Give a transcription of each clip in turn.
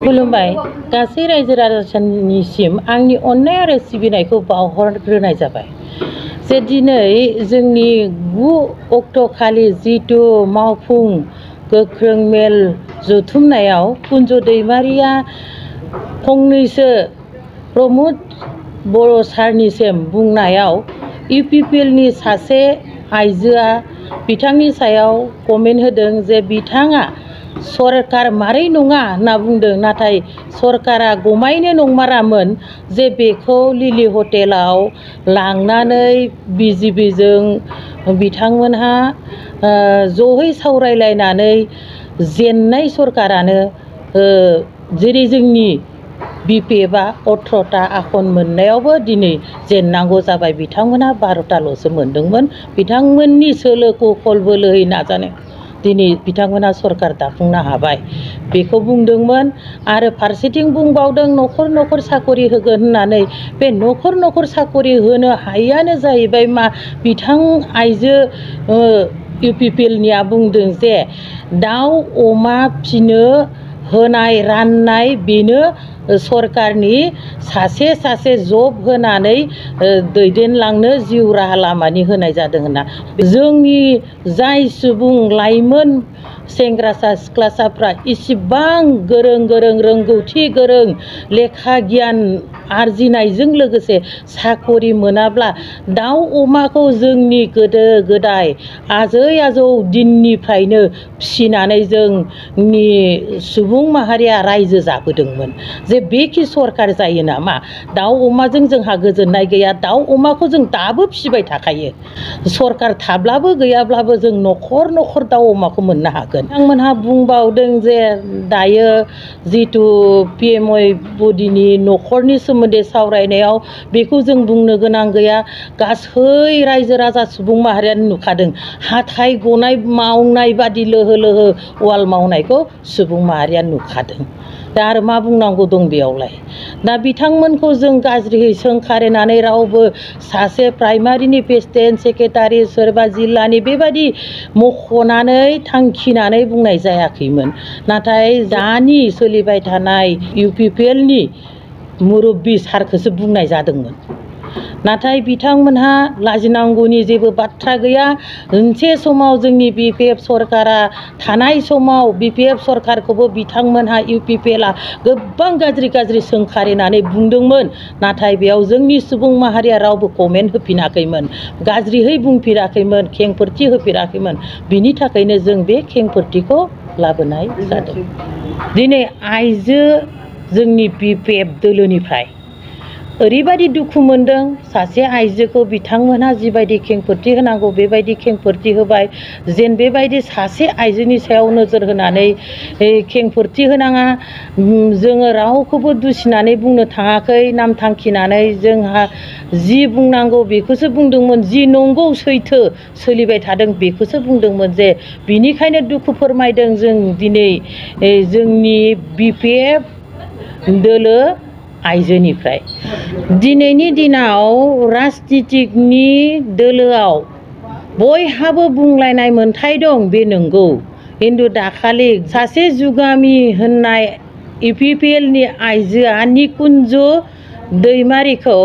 खुलुमबाय गासै रायजो राजानिसिम आंनि अननाय आरो सिबिनायखौ बावहरग्रोनाय जाबाय जे दिनै जोंनि 9 अक्ट'खालि जितु मावफुं गोख्रों मेल जथुमनायाव कुन्ज दैमारिया फंनैसो प्रमोद बर' सारनिसिम बुंनायाव इउपिपिएलनि सासे आइजोआ बिथांनि सायाव कमेन्ट होदों जे बिथाङा सरकार मारै नङा होनना बुंदों नाथाय सरकारा गमायनो नंमारामोन जे बेखौ लिलि हटेलाव लांनानै बिजिबिजों बिथांमोनहा जयै सावरायलायनानै जेननाय सरकारानो जेरै जोंनि बिपिएफआ 18टा आसन मोननायावबो दिनै जेननांगौ जाबाय बिथांमोनहा 12टाल'सो मोनदोंमोन बिथांमोननि सोलोखौ खल बोलोयै नाजानो दिनै बिथांमोना सरकार दाफुंनो हाबाय बेखौ बुंदोंमोन आरो फारसेथिं बुंबावदों न'खर न'खर साखरि होगोन होननानै बे न'खर न'खर साखरि होनो हायैयानो जाहैबाय मा बिथां आइजो इउपिपिएलनिया बुंदों जे दाउ अमा फिनो होनाय राननाय बेनो सरकारनि सासे जब होनानै दैदेनलांनो जिउ राहा लामानि होनाय जादों होनना जोंनि जाय सुबुं लाइमोन सेंग्रासा सिख्लासाफ्रा इसिबां गोरों रोंगौथि गोरों लेखा गियान आरजिनायजों लोगोसे साखरि मोनाब्ला दाउ अमाखौ जोंनि गोदो गोदाय आजै आजौ दिननिफ्रायनो फिसिनानै जोंनि सुबुं माहारिया रायजो जाबोदोंमोन जे बेखि सरकार जायो नामा दाउ अमाजों जोंहा गोजोननाय गैया दाउ अमाखौ जों दाबो फिसिबाय थाखायो सरकार थाब्लाबो गैयाब्लाबो जों न'खर न'खर दाउ अमाखौ मोननो हागोन बिथांमोनहा बुंबावदों जे दायो जितु पिएमअ बडिनि न'खरनि सोमोन्दै सावरायनायाव बेखौ जों बुंनो गोनां गैया गासै रायजो राजा सुबुं माहारियानो नुखादों हाथाय गनाय मावनाय बादि लोहो लोहो वाल मावनायखौ सुबुं माहारिया नुखादों दा आरो मा बुंनांगौ दं बेयावलाय दा बिथांमोनखौ जों गाज्रियै सोंखारिनानै रावबो सासे प्राइमारिनि प्रेसिडेन्ट सेक्रेटारि सोरबा जिल्लानि बेबायदि मख'नानै थांखिनानै बुंनाय जायाखैमोन नाथाय दानि सोलिबाय थानाय इउपिपिएलनि मुरब्बि सारखौसो बुंनाय जादोंमोन नाथाय बिथांमोनहा लाजिनांगौनि जेबो बाथ्रा गैया मोनसे समाव जोंनि बिपिएफ सरकारा थानाय समाव बिपिएफ सरकारखौबो बिथांमोनहा इउपिपिएलआ गोबां गाज्रि सोंखारिनानै बुंदोंमोन नाथाय बेयाव जोंनि सुबुं माहारिया रावबो कमेन्ट होफिनाखैमोन गाज्रियै बुंफिराखैमोन खेंफोरथि होफिराखैमोन बिनि थाखायनो जों बे खेंफोरथिखौ लाबोनाय जादों दिनै आइजो जोंनि बिपिएफ दोलोनिफ्राय ओरैबायदि दुखु मोनदों सासे आइजोखौ बिथांमोनहा जिबायदि खेंफोरथि होनांगौ बेबायदि खेंफोरथि होबाय जेन बेबायदि सासे आइजोनि सायाव नोजोर होनानै खेंफोरथि होनाङा जोङो रावखौबो दुसिनानै बुंनो थाङाखै नाम थांखिनानै जोंहा जि बुंनांगौ बेखौसो बुंदोंमोन जि नंगौ सैथो सोलिबाय थादों बेखौसो बुंदोंमोन जे बिनिखायनो दुखु फोरमायदों जों दिनै जोंनि बिपिएफ दोलो आइजोनिफ्राय दिनैनि दिनाव राजनितिकनि दोलोआव बयहाबो बुंलायनाय मोन्थाय दं बे नंगौ खिन्थु दाखालि सासे जुगामि होननाय इउपिपिएलनि आइजोआ निकुन्ज दैमारिखौ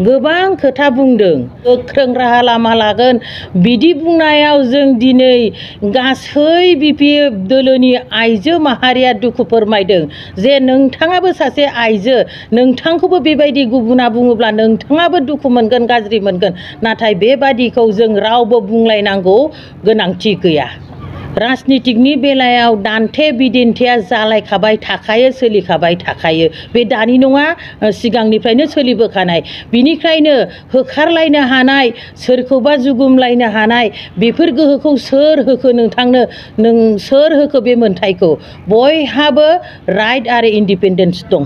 गोबां खोथा बुंदों गोख्रों राहा लामा लागोन बिदि बुंनायाव जों दिनै गासै बिपिएफ दोलोनि आइजो माहारिया दुखु फोरमायदों जे नोंथाङाबो सासे आइजो नोंथांखौबो बेबायदि गुबुना बुङोब्ला नोंथाङाबो दुखु मोनगोन गाज्रि मोनगोन नाथाय बेबादिखौ जों रावबो बुंलायनांगौ गोनांथि गैया राजनितिकनि बेलायाव दान्थे बिदिन्थिया जालायखाबाय थाखायो सोलिखाबाय थाखायो बे दानि नङा सिगांनिफ्रायनो सोलिबोखानाय बिनिखायनो होखारलायनो हानाय सोरखौबा जुगुमलायनो हानाय बेफोर गोहोखौ सोर होखो नोंथांनो सोर होखो बे मोन्थायखौ बयहाबो राइट आरो इन्डिपेन्डेन्स दं